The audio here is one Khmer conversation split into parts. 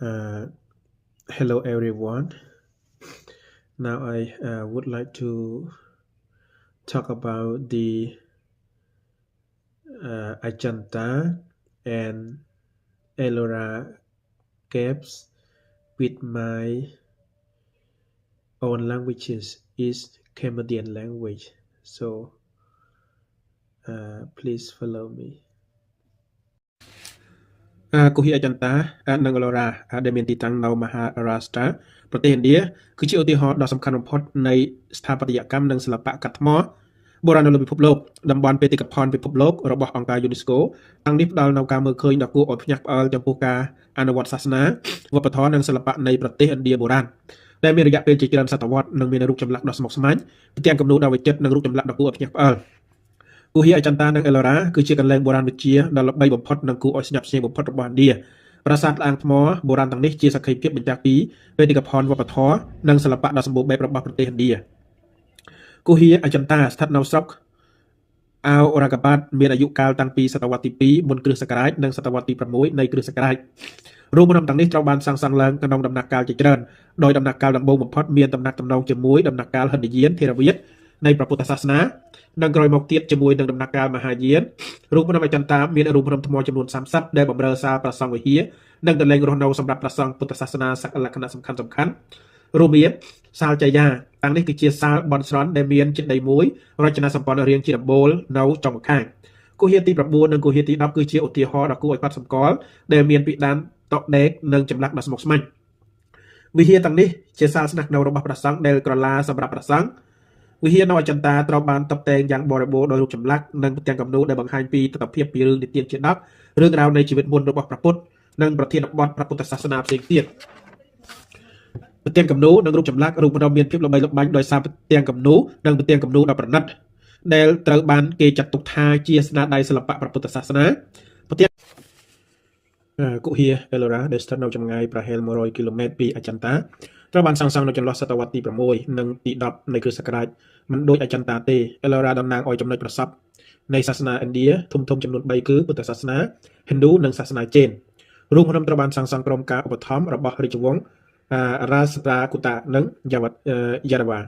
Hello everyone. Now I would like to talk about the Ajanta and Ellora caves with my own languages is Cambodian language. So please follow me. គុហិអចន្តានិងអឡូរ៉ាដែលមានទីតាំងនៅមហារាស្ត្រាប្រទេសឥណ្ឌាគឺជាឧទាហរណ៍ដ៏សំខាន់បំផុតនៃស្ថាបត្យកម្មនិងសិល្បៈកាត់ថ្មបុរាណនៅលើពិភពលោកតំបន់បេតិកភណ្ឌពិភពលោករបស់អង្គការ UNESCO ទាំងនេះផ្ដល់នូវការមើលឃើញដ៏គួរឲ្យភ្ញាក់ផ្អើលចំពោះការអនុវត្តសាសនាវប្បធម៌និងសិល្បៈនៃប្រទេសឥណ្ឌាបុរាណដែលមានរយៈពេលជាច្រើនសតវត្សនិងមានរូបចម្លាក់ដ៏ស្មុគស្មាញផ្ទាំងគំនូរដ៏វិចិត្រនិងរូបចម្លាក់ដ៏គួរឲ្យភ្ញាក់ផ្អើលគុហិអចន្តានិងអេឡូរ៉ាគឺជាកន្លែងបុរាណវិទ្យាដ៏ល្បីបំផុតនិងគួរឲ្យស្ញប់ស្ញែងបំផុតរបស់ឥណ្ឌាប្រាសាទក្អាងថ្មបុរាណទាំងនេះជាសក្ខីភាពបញ្ជាក់ពីបេតិកភណ្ឌវប្បធម៌និងសិល្បៈដ៏សម្បូរបែបរបស់ប្រទេសឥណ្ឌាគុហិអចន្តាស្ថិតនៅស្រុកអោរ៉ាកាបាតមានអាយុកាលតាំងពីសតវត្សទី2មុនគ្រិស្តសករាជនិងសតវត្សទី6នៃគ្រិស្តសករាជរូបភ្នំទាំងនេះត្រូវបានសាងសង់ឡើងក្នុងដំណាក់កាលជាច្រើនដោយដំណាក់កាលដំបូងបំផុតមានដំណាក់តំណងជាមួយដំណាក់កាលហិណ្ឌយានថេរវាទនៃព្រះពុទ្ធសាសនានិងក្រោយមកទៀតជាមួយនឹងដំណាក់កាលមហាយានរូបភ្នំអចន្តាមានរូបភ្នំថ្មចំនួន30ដែលបម្រើសាលព្រះសង្ឃវិហារនិងកន្លែងរស់នៅសម្រាប់ព្រះសង្ឃពុទ្ធសាសនាសកលក្ខណៈសំខាន់សំខាន់រួមមានសាលចយាតាំងនេះគឺជាសាលបន់ស្រន់ដែលមានចេតិយមួយរចនាសម្ព័ន្ធរាងជាដំបូលនៅចុងម្ខាងគុហាទី9និងគុហាទី10គឺជាឧទាហរណ៍ដ៏គួរឲ្យកត់សម្គាល់ដែលមានពិដានតក់ដេកនិងចម្លាក់ដ៏ស្មុគស្មាញវិហារទាំងនេះជាសាលស្នាក់នៅរបស់ព្រះសង្ឃដែលក្រឡាសម្រាប់ព្រះសង្ឃវិហារនៅអចន្តាត្រូវបានតុបតែងយ៉ាងបរិបូរណ៍ដោយរូបចម្លាក់និងផ្ទាំងគំនូរដែលបង្ហាញពីទិដ្ឋភាពពីរឿងនិទានជាដករឿងរ៉ាវនៃជីវិតមុនរបស់ព្រះពុទ្ធនិងប្រធានបទព្រះពុទ្ធសាសនាផ្សេងទៀតផ្ទាំងគំនូរនិងរូបចម្លាក់រូបភ្នំមានភាពល្បីល្បាញដោយសារផ្ទាំងគំនូរនិងផ្ទាំងគំនូរដ៏ប្រណិតដែលត្រូវបានគេចាត់ទុកថាជាស្នាដៃសិល្បៈព្រះពុទ្ធសាសនាផ្ទាំងគុហាអេឡូរ៉ាដែលស្ថិតនៅចម្ងាយប្រហែល100គីឡូម៉ែត្រពីអចន្តាត្រូវបានសាងសង់នៅចន្លោះសតវត្សទី6និងទី10នៃគ្រិស្តសករាជមិនដូចអចន្តាទេអេឡូរ៉ាតំណាងឲ្យចំណុចប្រសពនៃសាសនាឥណ្ឌាធំធំចំនួន3គឺពុទ្ធសាសនាហិណ្ឌូនិងសាសនាជេនរូបភ្នំត្រូវបានសាងសង់ក្រោមការឧបត្ថម្ភរបស់រាជវង្សរាស្ត្រាគុតានិងយ៉ាវយ៉ារវ៉ា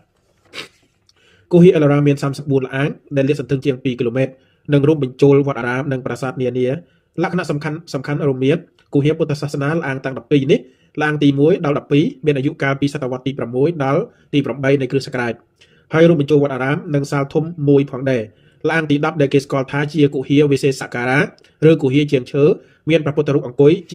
គុហាអេឡូរ៉ាមាន34ល្អាងដែលលាតសន្ធឹងជាង2គីឡូម៉ែត្រនិងរួមបញ្ចូលវត្តអារាមនិងប្រាសាទនានាលក្ខណៈសំខាន់សំខាន់រួមមានគុហាពុទ្ធសាសនាល្អាងតាំង12នេះល្អាងទី1ដល់12មានអាយុកាលពីសតវត្សទី6ដល់ទី8នៃគ្រិស្តសករាជហើយរួមបញ្ចូលវត្តអារាមនិងសាលធំមួយផងដែរល្អាងទី10ដែលគេស្គាល់ថាជាគុហាវិសេសការាឬគុហាជាងឈើមានព្រះពុទ្ធរូបអង្គុយ